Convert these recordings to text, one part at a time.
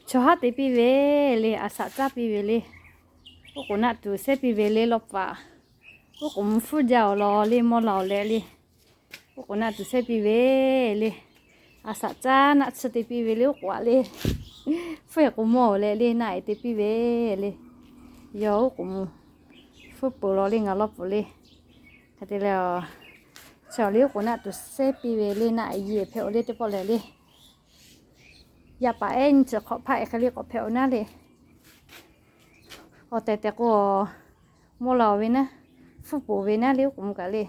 Chaw haˉ te piˇ ve le, a shaꞈ caˉ piˇ ve le. Oˉ k'oˍ naˆ tuˬ sehˉ piˇ ve le lawˇ paˍ. Oˉ k'oˍ mvuh hpfuhˇ jaˇ awˬ lawn le, mawˇ la awˬ leh le. Oˉ k'oˍ naˆ tuˬ sehˉ piˇ ve le. A shaꞈ caˉ naˆ tsuhˇ te piˇ ve le, oˉ k'oˍ aꞈ le. Hpfuhˇ e k'o mawˇ awˬ leh le, naˆ e te piˇ ve le. Yawˇ oˉ k'oˍ mvuh hpfuhˇ peuˬ law le, ngaˬ lawˇ peuˬ le. Hk'e te leh, chaw le oˉ k'oˍ naˆ tuˬ sehˉ piˇ ve le, naˆ e yi hpehꞈ oˬ le, teˇ pawˆ lehˬ le. Yaˇ paˍ ehˉ nyi chi hk'awꞈ hpaˆ e hk'e le k'awꞈ hpehꞈ oˬ naˉ le. Awˬ tehˬ tehˬ k'o, mawˇ la awˬ ve naˉ, hpfuhˇ poˬ ve naˉ le, oˉ k'oˍ mvuh kaꞈ le.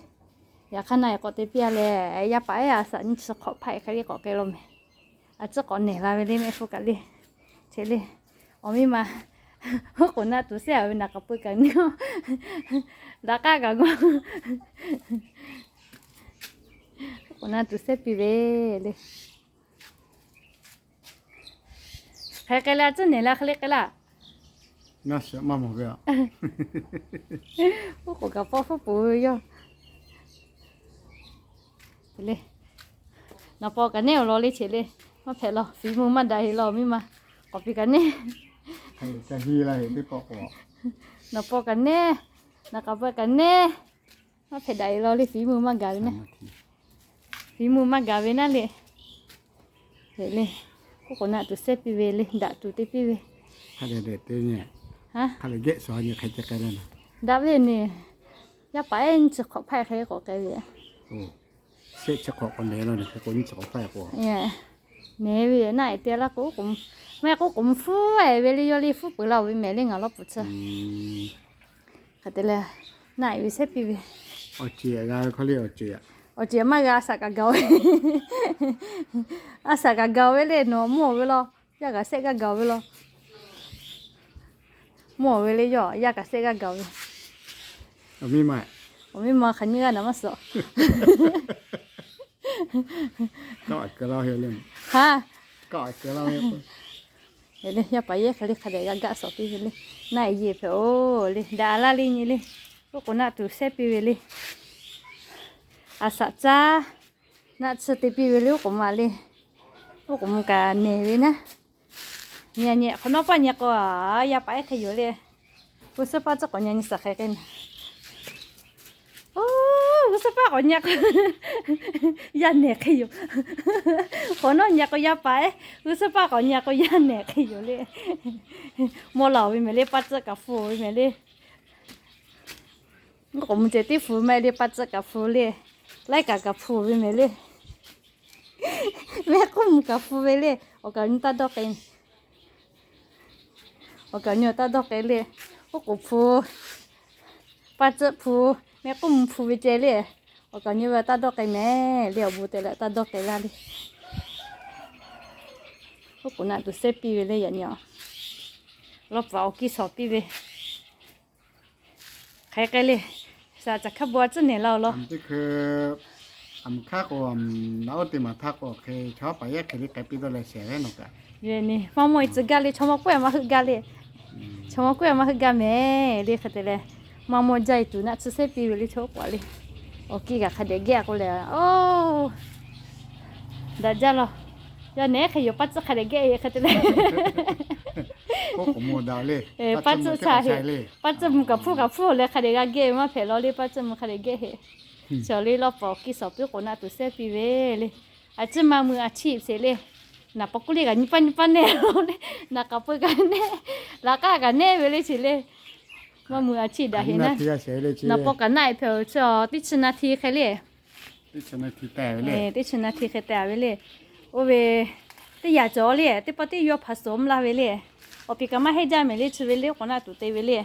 Yaꞈ hk'aˇ naˆ e k'awꞈ te piˇ a lehˬ, yaˇ paˍ ehˉ a shaꞈ nyi chi hk'awꞈ hpaˆ e hk'e le k'awꞈ k'ai law mehˍ. A ciˉ k'awꞈ nehˬ la ve le, mehˆ hpfuhˇ kaꞈ le. Hk'e le, awˬ miˇ ma, oˉ k'oˍ naˆ tuˬ sehˉ a ve naˍ k'aˍ peu kaꞈ nyi, daꞈ k'aˉ kaꞈ g'aw. Oˉ k'oˍ naˆ tuˬ sehˉ piˇ ve le. Hk'e k'ai leh a ciˉ nehˬ la hk'e le k'ai laˇ. Ngaˬ shiˍ maˇ mawˬ ve a. Oˉ k'oˍ kaꞈ pawˆ hpfuhˇ poˬ ve yoˬ. Le, naˍ paw kaꞈ nehˉ awˬ lawn le che le. Maˇ hpehꞈ law, fiˍ muˇ maˇ daꞈ heˆ law, miˇ ma k'awꞈ piˇ kaꞈ nehˉ. Naˍ paw kaꞈ nehˉ, naˍ k'aˍ peu kaꞈ nehˉ. Maˇ hpehꞈ daꞈ heˆ law le, fiˍ muˇ maˇ gaˬ ve naˉ. Fiˍ muˇ maˇ gaˬ ve naˉ le. Le, oˉ k'oˍ naˆ tuˬ sehˉ piˇ ve le, daꞈ tuˬ te piˇ ve. Daꞈ ve ne, yaˇ paˍ ehˉ nyi chi hk'awꞈ hpaˆ e hk'e k'awꞈ k'ai ve. Nehˬ ve naˆ e te laˇ k'o, maˇ k'oˆ k'oˍ mvuh hpfuhˇ e ve le, yawˇ le hpfuhˇ peuˬ laˇ oˬ ve mehˍ le, ngaˬ lawˇ pfuhˍ chi. Hk'e te leh, naˆ e ve sehˉ piˇ ve. Awˬ ceˬ maˇ g'a, a shaꞈ kaꞈ gaˬ ve. A shaꞈ kaꞈ gaˬ ve le, nawˬ mawˇ ve law, yaˇ g'aꞈ sehˆ g'aˇ gaˬ ve law. Mawˇ ve le, yawˇ yaˇ kaꞈ sehˆ g'aˇ gaˬ ve. Awˬ miˇ ma hk'aˬ nyiˇ g'aˇ naˍ maˇ suh. Yaˇ paˍ yehˇ hk'e le hk'a dehꞈ g'a gaˆ suhˍ piˇ ve le. Naˆ e yi hpehꞈ oˬ le, daꞈ laˇ le nyi le. Oˉ k'oˍ naˆ tuˬ sehˉ piˇ ve le. A shaꞈ caˉ naˆ tsuhˇ te piˇ ve le, oˉ k'oˍ ma le. Oˉ k'oˍ mvuh kaꞈ nehˬ ve naˉ. Nyi nyi hk'awꞈ nawˉ paˆ nyi k'o, yaˇ paˍ ehˉ hk'e yoˬ le. G'uˇ suhˉ paˆ tcuhˉ k'awꞈ nyi nyi suhˍ hk'e k'ai naˍ. Oˇ, g'uˇ suhˉ paˆ k'awꞈ nyi k'o, yaˇ nehˬ hk'e yoˬ. Hk'awꞈ nawˉ nyi k'o yaˇ paˍ ehˉ, g'uˇ suhˉ paˆ k'awꞈ nyi k'o yaˇ nehˬ hk'e yoˬ le. Mawˇ la oˬ ve mehˍ le, paˆ tcuhˉ kaꞈ hpu oˬ ve mehˍ le. Oˉ k'oˍ mvuh ceh tiˉ hpu maˇ heˆ le, paˆ tcuhˉ kaꞈ hpu le. Laiˉ kaꞈ kaꞈ hpu ve mehˍ le. Mehˆ k'uˉ mvuh kaꞈ hpu ve le. Awˬ kaˍ nyi taˇ dawˇ k'ai. Awˬ kaˍ nyi taˇ dawˇ k'ai le. Oˉ k'oˍ hpu, paˆ tcuhˉ hpu, mehˆ k'uˉ mvuh hpu ve ceh le. Awˬ kaˍ nyi ve taˇ dawˇ k'ai mehˍ le, awˬ bon te leh taˇ dawˇ k'ai laˇ le. Oˉ k'oˍ naˆ tuˬ sehˉ piˇ ve le, yaꞈ nyi lawˇ paˍ awˬ kiˇ shawˍ piˇ ve. Hk'e k'ai le, shaˍ caˬ hkaˇ bon a tcuhˉ nehˬ laˇ oˬ law. Aˬ hk'e k'o, aˬ naꞈ oˉ te maˍ htaˇ k'o, hk'e chaw paˍ yehˇ hk'e le k'ai piˇ dawˇ leh shehˍ ve nawˬ kaꞈ. Yehˬ nyi, maˇ mawˇ e tcuh gaˇ le, chaw mawˇ k'oˆ e maˇ heuˆ gaˇ le. Chaw mawˇ k'oˆ e maˇ heuˆ gaˇ mehˍ le, hk'e te leh, maˇ mawˇ jaˇ e tuˬ naˆ tsuhˇ sehˉ piˇ ve le, chaw k'oˆ le. Awˬ kiˇ g'aꞈ hk'a dehꞈ gehˇ k'o leh, oˇ, daꞈ jaˇ law. Yaˇ nehˬ hk'e yoˬ, paˆ tcuhˉ hk'a dehꞈ gehˇ e hk'e te leh, paˆ tcuhˉ mvuh kaꞈ hpu kaꞈ hpu leh hk'a dehꞈ g'a gehˇ ve maˇ hpehꞈ law le, paˆ tcuhˉ mvuh hk'a dehꞈ gehˇ heˆ. Chaw le lawˇ paˍ awˬ kiˇ shawˍ piˇ k'oˍ naˆ tuˬ sehˉ piˇ ve le. A ciˉ maˇ mui a chiˆ sheˍ le. Naˍ paw kuˉ le kaꞈ nyi paˇ nyi paˇ nehˬ lo le. Naˍ k'aˍ peu kaꞈ nehˬ, laꞈ k'aˉ kaꞈ nehˬ ve le chi le. Maˇ mui a chiˆ daꞈ heˍ naˉ. Naˍ paw kaꞈ naˆ e hpehꞈ oˬ chi, teˇ chi naˆ hti hk'e le. Teˇ chi naˆ hti hk'e te a ve le. Oˇ ve teˇ yaꞈ cawˬ le, teˇ pawˆ teˇ yawˇ hpaˍ suhˍ mvuh laˇ ve le. Awˬ piˍ kaꞈ maˇ heˆ jaˇ mehˍ le, chi ve le k'oˍ naˆ tuˬ te ve le.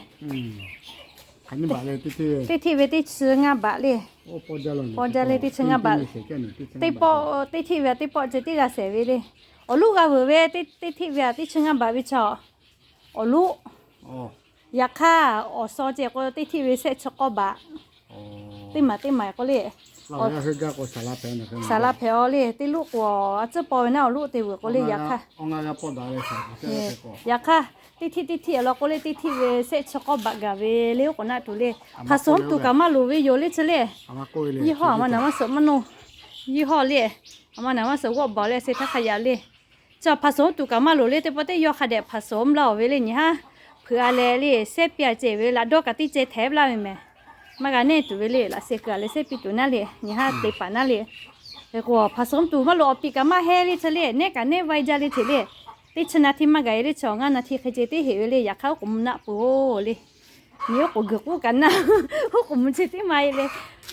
Teˇ htiˆ ve teˇ chi ngaˇ baꞈ le. Paw jaˇ le teˇ chi ngaˇ baꞈ. Teˇ pawˆ teˇ htiˆ ve teˇ pawˆ ceh tiˉ g'a shehˍ ve le. Awˬ loˉ g'a veuˬ ve teˇ htiˆ ve teˇ chi ngaˇ baꞈ ve chaw. Awˬ loˉ. Yaꞈ hk'aˇ awˬ shaw ceh k'o teˇ htiˆ ve shehˆ chi k'awˇ baꞈ. Teˇ maˬ teˇ maˬ k'oˆ le. Saˍ laꞈ hpehꞈ aw le, teˇ loˉ k'o a tcuhˉ paw ve naˉ awˬ loˉ te veuˬ k'oˆ le, yaꞈ hk'aˇ. Yaꞈ hk'aˇ, teˇ htiˆ teˇ htiˆ awˬ lawn k'oˆ le, teˇ htiˆ ve shehˆ chi k'awˇ baꞈ gaˬ ve le, oˉ k'oˍ naˆ tuˬ le. Hpaˍ suhˍ mvuh tuˬ kaꞈ maˇ loˍ ve yoˬ le chi le. Yehˇ hawˇ a ma naˍ maˇ suhˍ maˇ naw. Yehˇ hawˇ le. A ma naˍ maˇ suhˍ g'awˆ baˬ le, se htaˇ hk'a yaꞈ le. Chi hpaˍ shonˉ tuˬ kaꞈ maˇ loˍ le, teˇ pawˆ teˇ yawˇ hk'a dehꞈ hpaˍ shonˉ laˇ-oˬ ve le. Nyi haˉ hpeuꞈ a leh le, sehˉ piˇ a ceh ve laꞈ dawˇ kaꞈ teˇ ceh htehˍ laˇ ve mehˍ. Maˇ g'a neˇ tuˬ ve le, laꞈ sheh keu a leh sehˉ piˇ tuˬ naˉ le, nyi haˉ te paˍ naˉ le. Hk'e k'o hpaˍ shonˉ tuˬ maˇ loˍ, awˬ piˍ kaꞈ maˇ heˆ le chi le, nehˉ kaꞈ nehˉ vaiˇ jaˇ le ce le. Teˇ chi naˍ tiˉ maˇ gaˬ e le, chi awˬ ngaˇ naˍ tiˉ hk'e ce teˇ heꞈ ve le, yaꞈ hk'aˇ oˉ k'oˍ mvuh naˆ peuˬ-oˬ le. Nyi oˉ k'oˍ guiˬ k'uˉ kaꞈ naˆ, oˉ k'oˍ mvuh ce tiˉ maˇ heˆ le.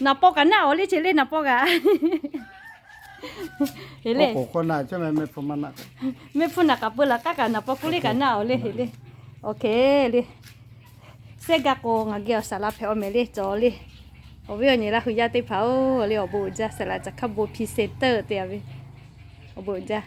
Naˍ paw kaꞈ naˆ-oˬ le ce le, naˍ paw kaꞈ le. Mehˆ hpfuhˇ naˍ k'aꞈ peu laꞈ k'aˉ kaꞈ naˍ paw kuˉ le kaꞈ naˆ-oˬ le, heˆ le. Oˇ hk'e le. Sehˉ gaˇ k'o ngaˬ geh awˬ saˍ laꞈ hpehꞈ-oˬ mehˍ le, cawˬ le. Awˬ viˉ awˬ nyi laˇ hui yaˇ teˇ hpaˍ-oˬ le, awˬ bon uiˍ jaˇ, saˍ laꞈ caˬ hkaˇ bon hpi seh teuˆ te a ve. Awˬ bon uiˍ jaˇ.